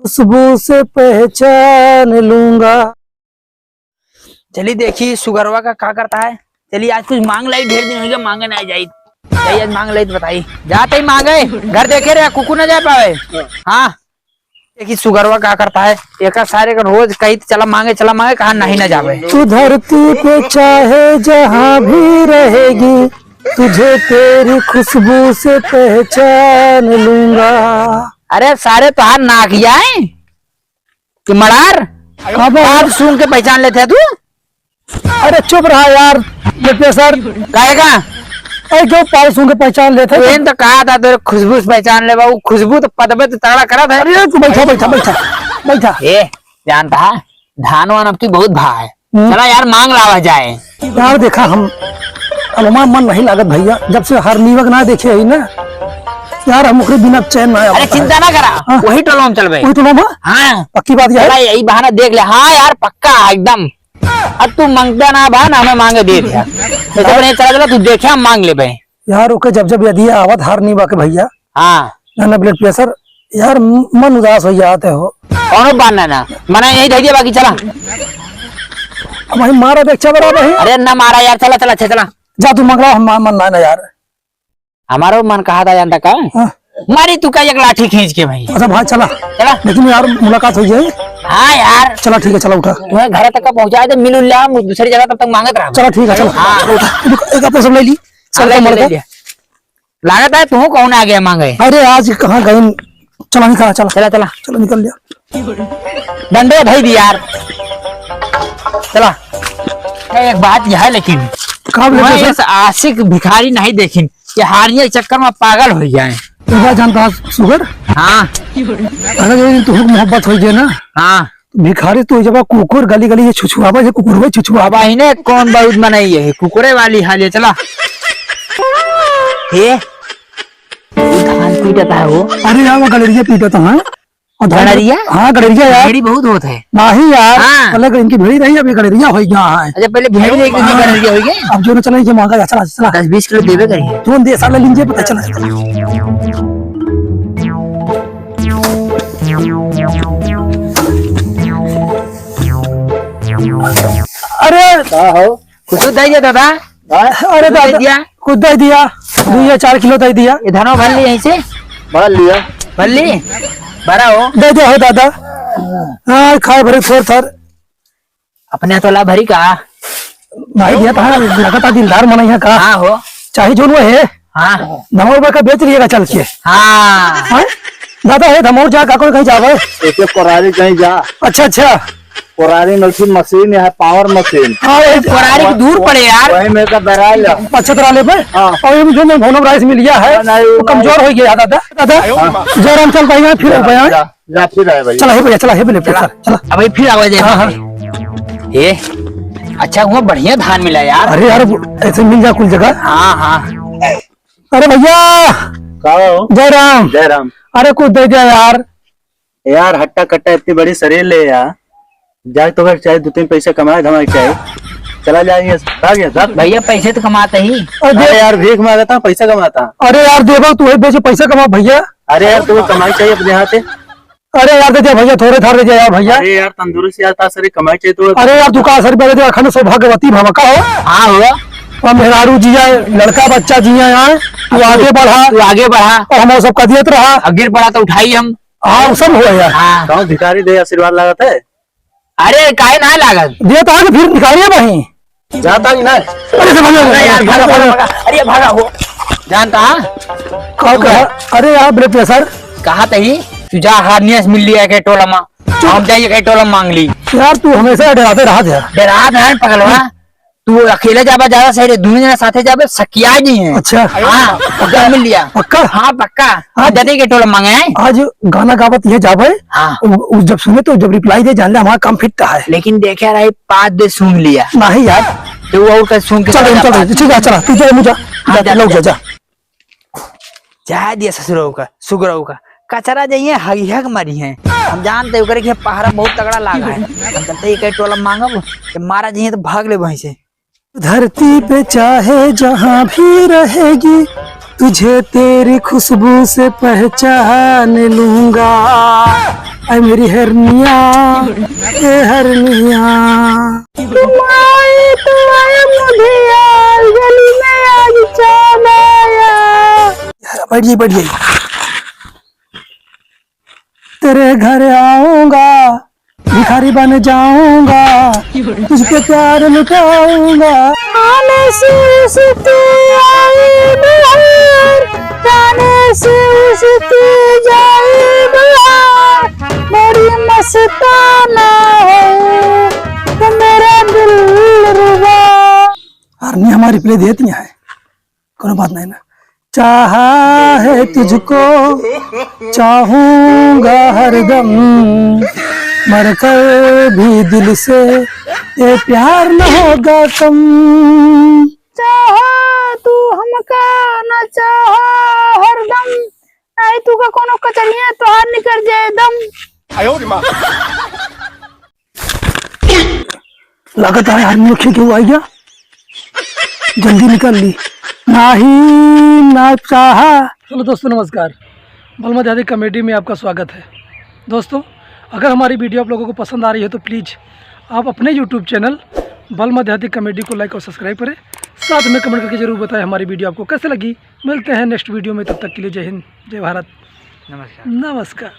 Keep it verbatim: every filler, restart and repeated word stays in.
खुशबू से पहचान लूंगा। चली देखी सुगरवा का, का करता है। चली आज कुछ मांग लाई, ढेर दिन हो गया मांगे ना जाई। चली आज मांग लाई तो बताई। जाते ही मांगे, घर देखे रहे, कुकु ना जा पावे। हाँ। देखी सुगरवा का करता है, एका सारे का रोज कही चला मांगे, चला मांगे, कहा नहीं ना जावे। तू धरती पे चाहे जहाँ भी रहेगी, तुझे तेरी खुशबू से पहचान लूंगा। अरे सारे तोहार नाक जाए कि मड़ार? का बा? बात सूंघ के पहचान लेते हैं तू? अरे चुप रहा यार, प्रोफेसर। काहे का? अरे क्यों पाल सूंघ के पहचान लेते हैं? तू तो कहा था तेरे खुशबू से पहचान ले बाबू, खुशबू तो पदबे तो तगड़ा करा था। अरे तू बैठा, बैठा, बैठा, बैठा। ए, जानता है, धान वान अब की बहुत भा है। हम्म। चला यार, मांग लावा जाए। यार देखा, हम, अब हमारा मन नहीं लागत भैया, जब से हर नीवक ना देखे ही ना यार, हम ओकरे बिना चैन ना अरे आवत है। चिंता ना करा, हाँ। वही टोलो हम चलबे। वही टोलो में? हाँ। पक्की बात यार? चला, यही बहाना देख ले। हाँ यार, पक्का एकदम। अब तू मांगता ना बा ना, हमें मांगे दे दिया। तो चला, चला, तू देखे, हम मांग लेबे। यार ओके जब जब यदि आवत हर नीवक भैया, हाँ। ना, ना, blood pressure, यार, म-, मन उदास हो जाते हो। कौनो बात ना, ना, मना यही दे दिया, बाकी चला। अब भाई मारा देख, चबरा भाई। अरे ना मारा यार, चला, चला, चला, चला। जा तू मंगला, हम मा-, मन ना, ना यार। हमारो मन कहा था जानता का? हाँ। मारी तू का एक लाठी खींच के भाई। अच्छा भाई चला। चला। लेकिन यार मुलाकात हो जाए। हाँ यार। चला ठीक है, चला उठा। तुम्हें घर तक का पहुँचा दे, मिल उल ले, हम दूसरी जगह तब तक मांगत रहा। चला ठीक है, चला। हाँ। चला उठा। रुक, एक अपने सब ले ली। हाँ, सब ले कम लिया, ले लड़का। लिया। लागत है तू कौन आ गया मांगे? अरे आज कहाँ गए? चला निकल, चला। चला, चला। चला निकल लिया। डंडो धई दी यार। चला। ए, एक बात यह है लेकिन, का बोले मैं सर? इस आशिक भिखारी नहीं देखिन, ये हारिया के चक्कर में पागल हो जाए। ये बात जानता है सुगर? हाँ। अगर ये तू मोहब्बत हो गया ना, हाँ। भिखारी तू जब कुकुर गली गली ये छुछुआवा, ये कुकुर में छुछुआवा। अब आईने कौन बहुत मनाई है, कुकुरे वाली हाल है, चला। हे, वो धान पीटता है वो। अरे यार, वो गड़ेरिया पीटता है। और धान गड़ेरिया? हाँ, गड़ेरिया यार। भेड़ी बहुत होत है। नहीं यार, हाँ। पहले इनकी भेड़ी रही, अब ये गड़ेरिया हो गया है। अच्छा, पहले भेड़ी रही, इनकी हाँ। गड़ेरिया हो गई। अब जो ना चला, ये मांगा जा, चला, चला। दस बीस किलो देवे करिए। तुम दे, साला लीजिए, पता चला। अरे का हो? कुछ तो दे दिया दादा। हाँ? अरे कुछ दे दादा, दिया? कुछ दे दिया। दो या चार किलो दे दिया। ये धनवा भर ली यहीं से? भर लिया। भर ली? भरा हो? दे दिया हो दादा। हाँ, खाए भरे थोर थोर। अपने तोला भरी का? भाई, ये तो हाँ, लगता दिलदार मनई है का? हाँ हो। चाहे जोन वो है। हाँ। नौ रुपए का बेच लिएगा चल के। हाँ। हाँ? दादा है, हम और जा, का कोई कहीं जावे? एक एक कोरारी कहीं जा। अच्छा, अच्छा। कोरारी में फिर मशीन है, पावर मशीन। हाँ, ये कोरारी की दूर पड़े यार। वही में का दराल है। अच्छा, दराले पे? हाँ। और ये जो मैं भोनम राइस मिल गया है, हाँ, नहीं, वो नहीं। कमजोर हो गया दादा। दादा, हाँ। जयराम चल भाई, फिर जा, भाई, हाँ। जा। जा, फिर आए भाई। चला, हे भैया, चला, हे भैया, चला। चला, चला। अबे फिर आवाज है। हाँ, हाँ। ए, अच्छा हुआ, बढ़िया धान मिला यार। अरे यार, ऐसे मिल जा कुल जगह। हाँ, हाँ। अरे भैया। का हो? जय राम। जय राम। अरे कुछ दे दिया यार। यार, हट्टा कट्टा इतनी बड़ी शरीर ले यार। जाए तो घर चाहे दो तीन पैसे कमाए धमाए चाहे। चला जाएंगे, भाग गया, भाग। भैया, पैसे तो कमाते ही। अरे अरे यार, भीख मांगता, पैसा कमाता। अरे यार, देवा, तू है बेचे पैसा कमा भैया। अरे यार, तुम्हें कमाई चाहिए अपने हाथ से। अरे यार, दे दे भैया, थोड़े थार दे दे यार भैया। अरे यार, तंदुरुस्त यार, तार शरीर कमाई चाहिए तो। अरे यार, तू का शरीर पे दे, अखन सौभाग्यवती भवा का हो। हाँ, हुआ। और मेहरारू जिया, लड़का बच्चा जिया यार, तू अब तू, आगे बढ़ा। तू आगे बढ़ा। और हम सब का दियत रहा। अब गिर पड़ा तो उठाई हम। हाँ, वो सब हुआ यार। हाँ। गाँव भिखारी दे आशीर्वाद लागत है। अरे, काहे ना लागत? दिया तो आगे फिर भिखारी है भाई। जाता ही ना। अरे, से भागा, अरे यार, भागा, भागा, भागा। अरे, भागा हो। जानता है? का कहा? अरे यार, blood pressure। कहा तही? तू जा, हारनिया से मिल लिया के टोला मा। हम जाइए के टोला मांग ली। यार, तू हमेशा डराते रहा था। डरात है पगलवा। तू अकेले जाबा ज्यादा सही रे, दोनों जना साथे जाबे, सकिया जी हैं। अच्छा। हाँ, पक्का मिल लिया। पक्का? हाँ, पक्का। हाँ। जदे के टोला मांगे हैं। आज गाना गावत ये जाबे। हाँ। उ, उ जब सुने तो जब reply दे, जान ले हमारा काम fit है। लेकिन देखे रहे, पाँच दे सुन लिया। नहीं यार। तो वो और का सुन के चल, चला चल, जाता। ठीक है, चला, तू जा, मुझे जा, हाँ, जा, जा, लौट जा, जा। जा। जाए दिया ससुरऊ का, सुगरऊ का। कचरा जइए, हगिहक मरी हैं। हम जानते ओकरे के पहरा बहुत तगड़ा लागा है। हम चलते ही कई टोला मांगब, कि मारा जइए तो भाग ले वहीं से। धरती पे चाहे जहाँ भी रहेगी, तुझे तेरी खुशबू से पहचान लूंगा। ऐ मेरी हरनिया, ए हरनिया। तुम आए तो आए मुधिया, गली में आज चाँद आया। बैठ जाइए, बैठ जाइए। तेरे घर आऊंगा, भिखारी बन जाऊंगा, तुझ पे प्यार लुटाऊंगा। आने से उसकी आई बहार, जाने से उसकी जाई बहार, बड़ी मस्ताना है तो मेरा दिलरुबा। हरनी हमारी play देती है। कोनो बात नहीं ना। चाहा है तुझको, चाहूंगा हरदम, मरकर भी दिल से ये प्यार न होगा कम। चाहा तू हमका, न चाहा हरदम, नहीं तू का कोनो कचरिया तोहार निकर जाए दम। लागत है हरनी के केहू आई गया, जल्दी निकल ली। नाही ना चाहा। Hello दोस्तों, नमस्कार। बलमा देहाती comedy में आपका स्वागत है। दोस्तों, अगर हमारी video आप लोगों को पसंद आ रही है तो please आप अपने YouTube channel बलमा देहाती comedy को like और subscribe करें। साथ में comment करके जरूर बताएं हमारी video आपको कैसे लगी। मिलते हैं next video में, तब तक के लिए जय हिंद, जय भारत, नमस्कार। नमस्कार।